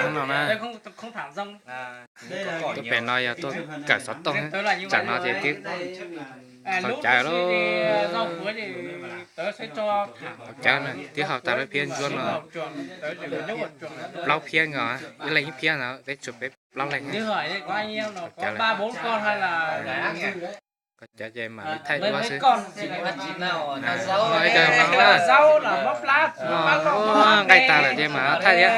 Hnub no na, tuaj pem no yog tuaj kawm xov tooj, tsam no ces twb qhov cav lawm. Qhov cav twb haus tas lawm phiab ntsuab no, plaub phiab nkaus, ib leeg ib phiab no, peb tsuas peb plaub leeg. Qhov cav ces mam li thaij dua xwb. Nqaij tag lawm ces mam thaij thiab.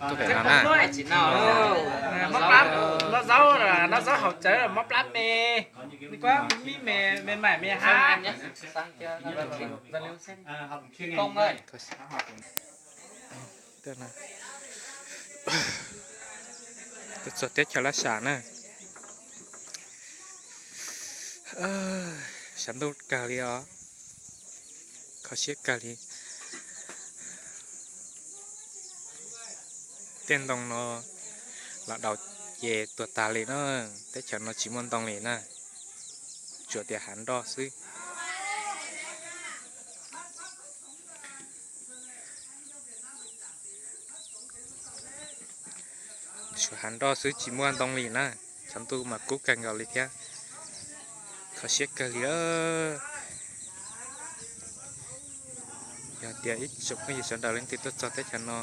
Tuaj pem no na. Tuaj txog teb chaws Lab Sam na. Sav ntuj kawg li os, kho siab kawg li. Tej ntoo no los daus ces tuag tag li na, teb chaws no tsis muaj ntoo li na, tsuas tias hav nroj xwb. Tsuas hav nroj xwb tsis muaj ntoo li na. Sav ntuj mas kub kawg nkaus li thiab, kho siab kawg li. Yog tias ib tsoom phooj ywg sawv daws leej twg tuaj txog teb chaws no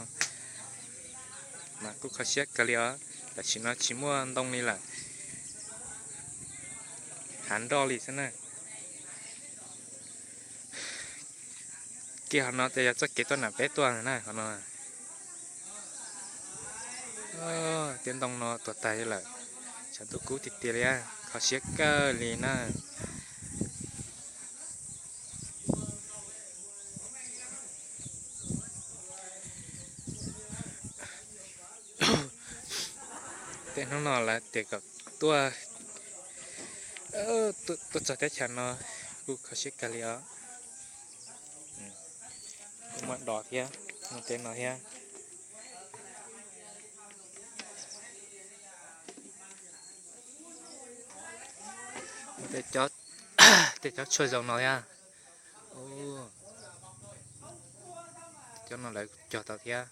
mas kuj kho siab kawg li os, tam sim no tsis muaj ntoo li lawm, hav nroj li xwb na. Kiag qhov no ces yog txoj kev tuaj Nam Peb tuaj na qhov no. Tej ntoo no tuag tag lawm, sav ntuj kub tiag tiag li, kho siab kawg li na. Tej hnub no lawv tias kom tuaj, tuaj txog teb chaws no kuj kho siab kawg li os. Kuj muaj dos thiab, muaj tej no thiab. Tej cov tshuaj zoo no thiab. Cov no lawv cog tau thiab.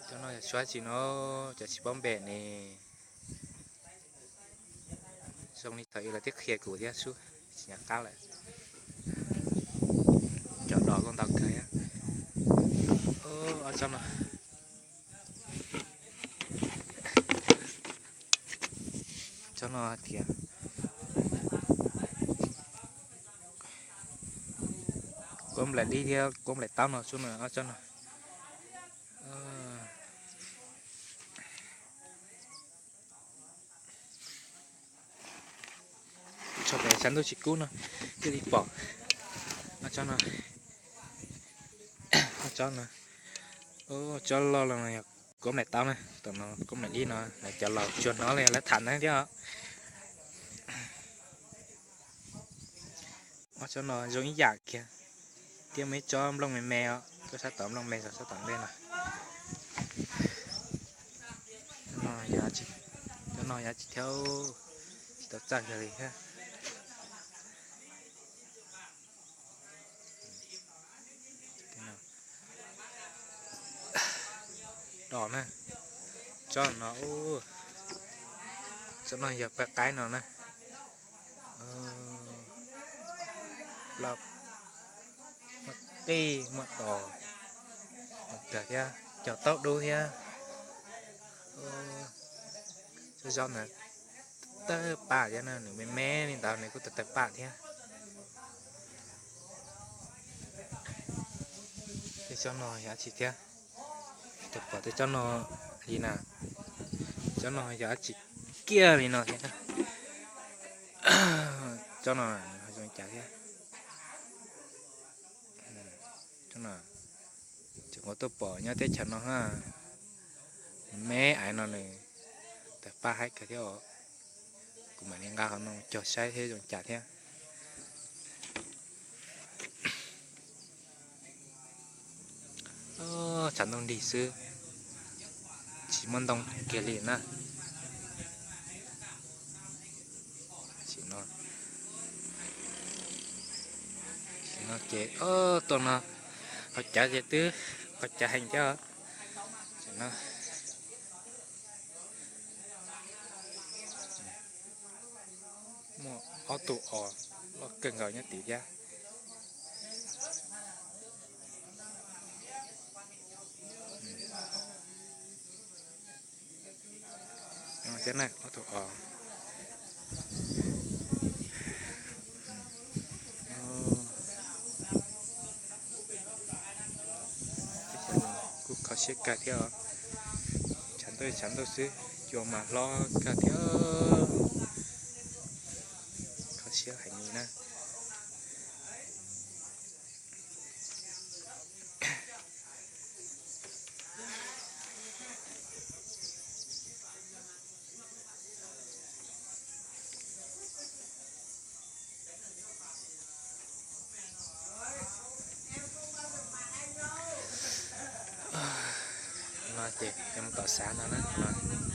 Cov no yog tshuaj tsi no, cov tsis paub npe ne. Zoo li thaum ub lawv twb qhia kuv thiab sub, tsis nco qab lawm. Cov dos kuj ntau kawg thiab. Ob tsob no, tsob no tias kuab nplaim dib thiab kuab nplaim taub no sub no, ob tsob no. Tso pem sav ntuj tsis kub no thiaj li pom. Ob tsob no, ob tsob no, tsob loj los no yog kuab nplaim taub na, tom no kuab nplaim dib no, lawv cov laus tsuas hnov li lawv tham ntawd thiab os. Ob tsob no zoo ib yam kiag, thiab muaj ib tsob nplooj me me os, tsob sab tom nplooj me, tsob sab tom ntej no. Cov no yog tsis thiab, tsis tau txawj kiag li thiab. Dos na, tsob no, tsob no yog paj qaib no na. Loj, muaj qij muaj dos, mus kawg thiab, cog taub dub thiab. Tsob zaub ntawd tawg paj thiab na, nws me me li ntawd nws kuj tawg tawg paj thiab. Tej tsob no yog dab tsi thiab? Tsis tau pom tej tsob no li na. Tsob no yog dab tsi kiag li no thiab? Tsob no nws ho zoo cas thiab? Tsob no tseem muaj tuaj pom nyob teb chaws no ha. Me aiv no nws tawg paj haib kawg thiab os. Kuv mam li nqa qhov no cog saib thiab zoo cas thiab. Tshav ntuj nrig xwb, tsis muaj ntoo kiag li na. Tam sim no Ces tuaj no, qhov cav ces twb qhov cav heev thiab. Muaj ob tug os loj kawg nkaus nyob tim thiab. Thiab na, ob tug os. Kuj kho siab kawg thiab os. Tshav ntuj tshav ntuj xwb, cua mas hlob kawg thiab. Kho siab heev li na. No ces yog mus tom xav no na no.